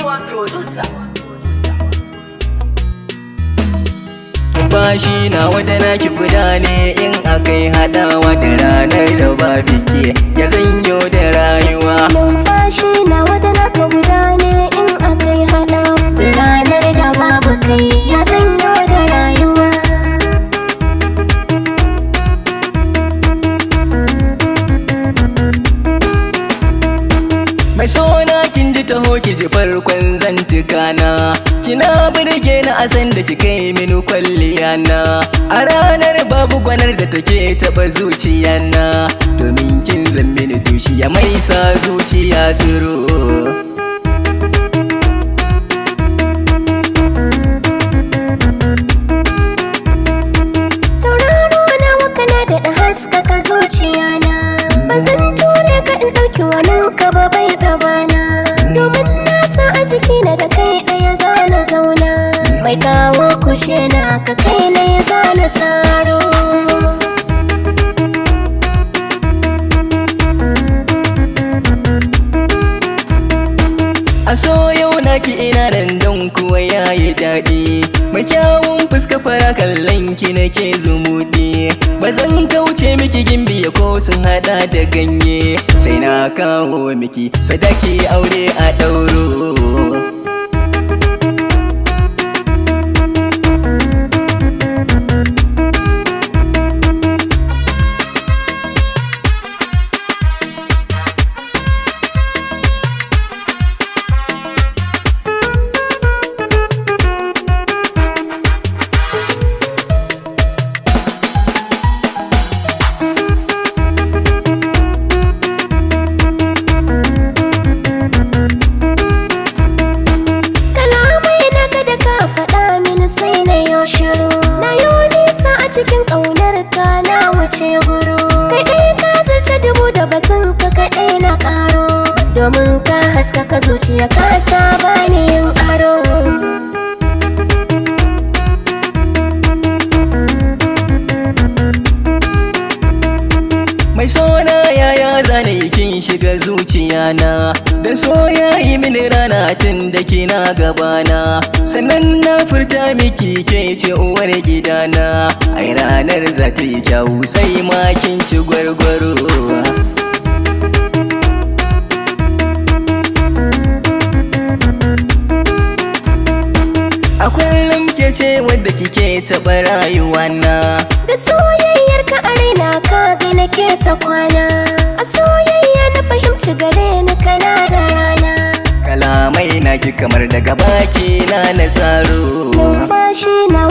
A1 producer. Bashi na wata naki guda ne in akai hadawa da ranar da ba biki ya zanyo da rayuwa. Numfashi na wata naka guda ne in akai haɗa ranar da babu kai ya zanyo da rayuwa. Mai sona kin ji taho ki ji farkon zantuka na, kina burge ni a san da kika yi mini kwalliya na. A ranar babu gwanar da take taɓa zuciya na, domin kin zan mini tushiya mai sa zuciya tsiro. Tauraro nawa kana daɗa haskaka zuciya na, ba zan ture ka in ɗauki wani ka ba bai gabana. Domin na sa a jikina da kai ɗaya zana zauna, mai kawo kushe na ka kai na ya zana saro. A so yau naki ina nan don kuwa yayi daɗi, mai kyawun fuska fara kallon ki nake zumuɗi. Ba zan kauce miki gimbiya ko sun haɗa da ganye, sai na kawo miki sadaki aure a ɗauro. Kalamai na ga da ka faɗa mini sai na yau shiru. Na yau nisa a cikin ƙaunar ka na wuce guru. Kai ɗaya ka zarce dubu da batun ka kaɗai na ƙaro. Domin ka haskaka zuciya ka saba ni yin aro. Mai sona yaya zane kin shiga zuciya na, dan so yayi mini rana tun da kina gabana. Sannan na furta miki ke ce uwar gidana, ai ranar za ta yi kyau sai ma kin ci gwargwaro. A kullum ke ce wadda kike taɓa rayuwa na. Da soyayyar ka a raina ka ga nake ta kwana. A soyayya na fahimci gare ni kana da rana. Kalamai na ki kamar daga baki na nasaro. Numfashi na